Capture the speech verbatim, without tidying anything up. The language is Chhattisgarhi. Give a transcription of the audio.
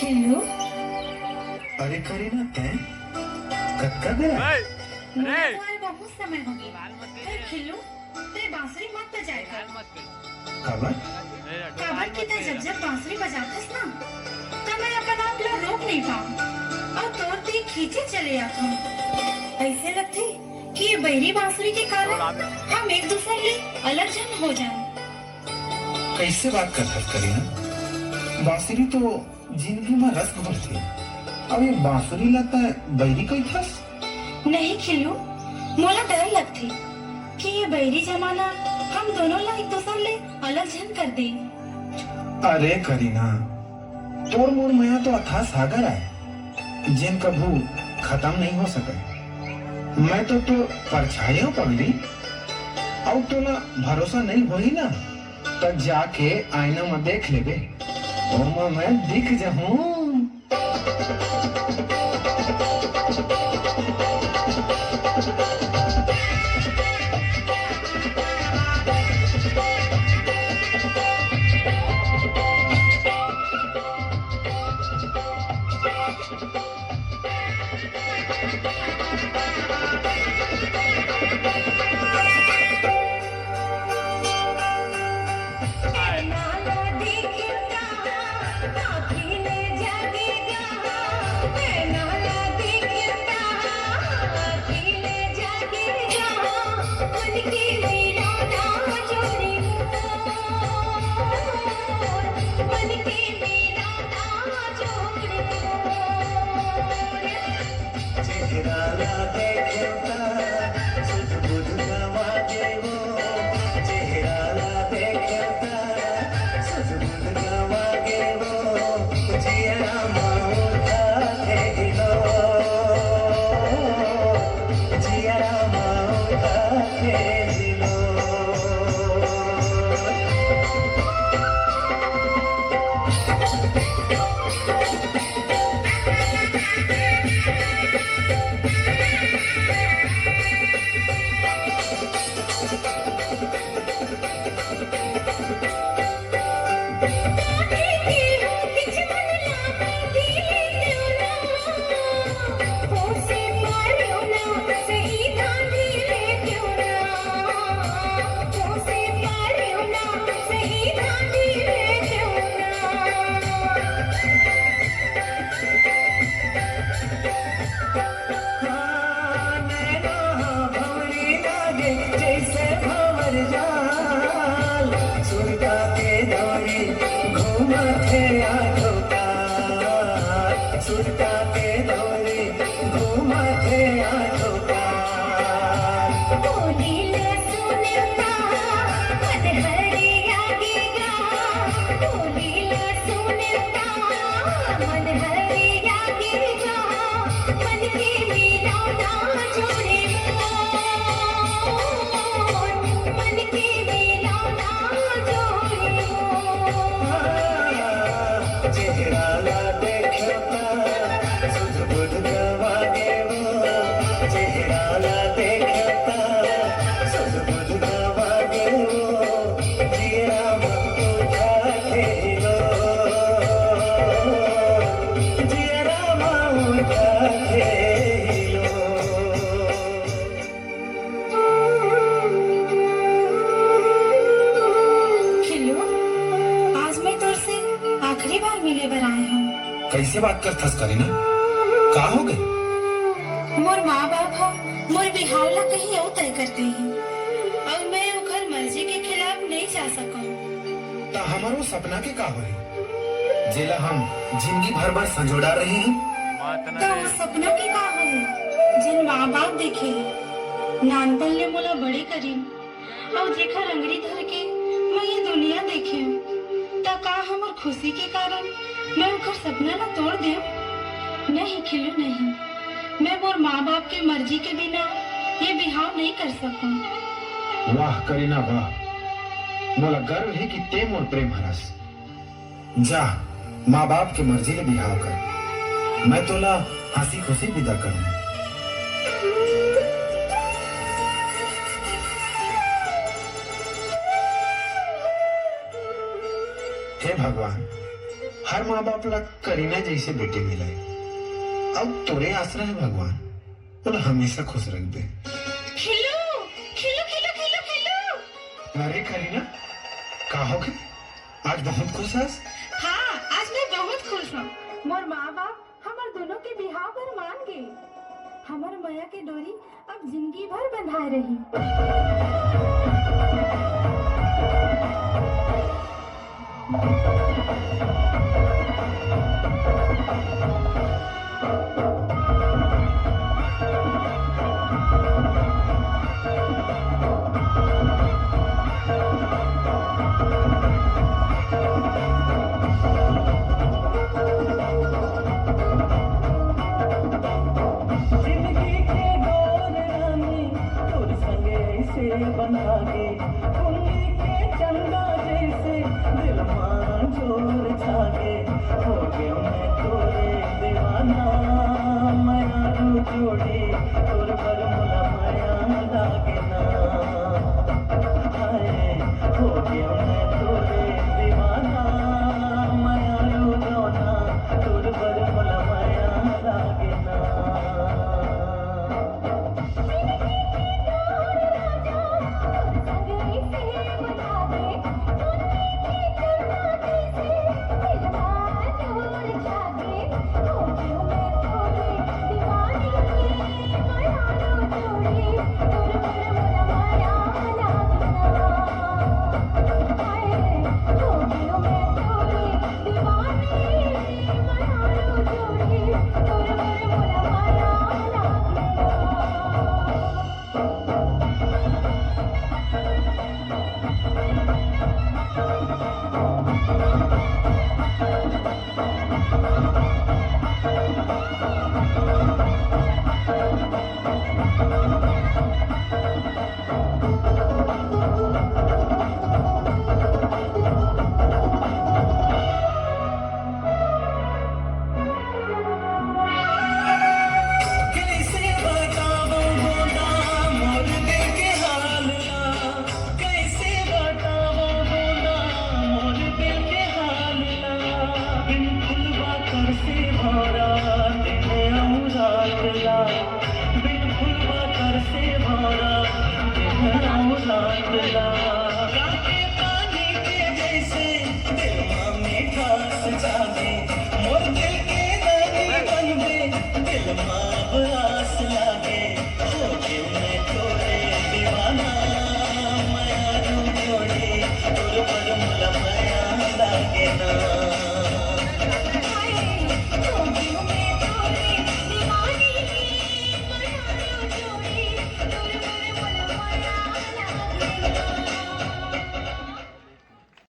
हेलो। अरे करीना, तैं कतका बेर आए? मैं तो आए बहुत समय हो गया। हे खिल्लू, तैं बांसुरी मत बजाए कर। काबर? काबर कि तैं जब जब बांसुरी बजाथस ना, त मैं अपन आप ला रोक नहीं पाऊं अउ तोर तीर खींचे चले आथंव। ऐसे लगथे कि ये बैरी बांसुरी के कारण हम एक दूसर ले अलग झन हो जान। कैसे बात करथस करीना? बांसुरी तो जिंदगी म रस घोलथे। अब ये बांसुरी ला तैं बैरी कहिथस? नहीं खिल्लू, मोला डर लगथे कि ये बैरी जमाना हम दोनों ला एक दूसर ले अलग झन कर दे। अरे करीना, तोर मोर मया तो अथाह सागर आय, जेन कभू खतम नहीं हो सकय। मैं तो तोर परछाई हंव पगली, अउ तोला भरोसा नहीं होही ना, त जाके आईना म देख लेबे, ओमा मैं दिख जहूं। खिल्लू, आज मैं तोर से आखिरी बार मिले बर आए हंव। कैसे बात करथस करीना? का हो गए? मोर माँ बाप ह मोर बिहाव ला कहीं अउ तय कर दे हे अउ मैं ओखर मर्जी के खिलाफ नहीं जा सकंव। त हमर वो सपना के का होही, जेला हम जिंदगी भर बर संजोड़ा रहे हन? त वो सपना के का होही, जेन माँ बाप देखे हे? नानपन ले मोला बड़े करिन, अउ जेखर अंगरी धर के मैं ये दुनिया देखे हूँ, त का हमर खुशी के कारण मैं ओखर सपना ला तोड़ देव? नहीं खिल्लू, नहीं। मैं मोर माँ बाप के मर्जी के बिना ये बिहाव नहीं कर सकूँ। वाह करीना, वाह। मोला गर्व हे कि तें मोर प्रेम हरस। जा, माँ बाप के मर्जी ले बिहाव कर। मैं तोला हंसी खुशी विदा कर दूं। हे भगवान, हर माँ बाप ला करीना जैसे बेटे मिले। अब तोरे आसरा है भगवान, बोला हमेशा खुश रख दे। खिल्लू, खिल्लू, खिल्लू, खिल्लू, खिल्लू। अरे करीना, का हो गए? आज बहुत खुश हस? हाँ, आज मैं बहुत खुश हूँ। मोर माँ बाप हमर दोनों के बिहाव बर मान गे। हमर मया के डोरी अब जिंदगी भर बंधाए रही। जिंदगी के डोर रानी तोर संगे ऐसे बंधा गे, पुन्नी के चंदा जैसे दिल मा जोर छागे। हो गयो मैं तोरे दीवाना, मयारू जोड़ी तोर बर मोला मया लागे ना। हाय, हो गयो मैं तोरे दीवाना, मयारू गौना तोर बर मोला मया लागे ना।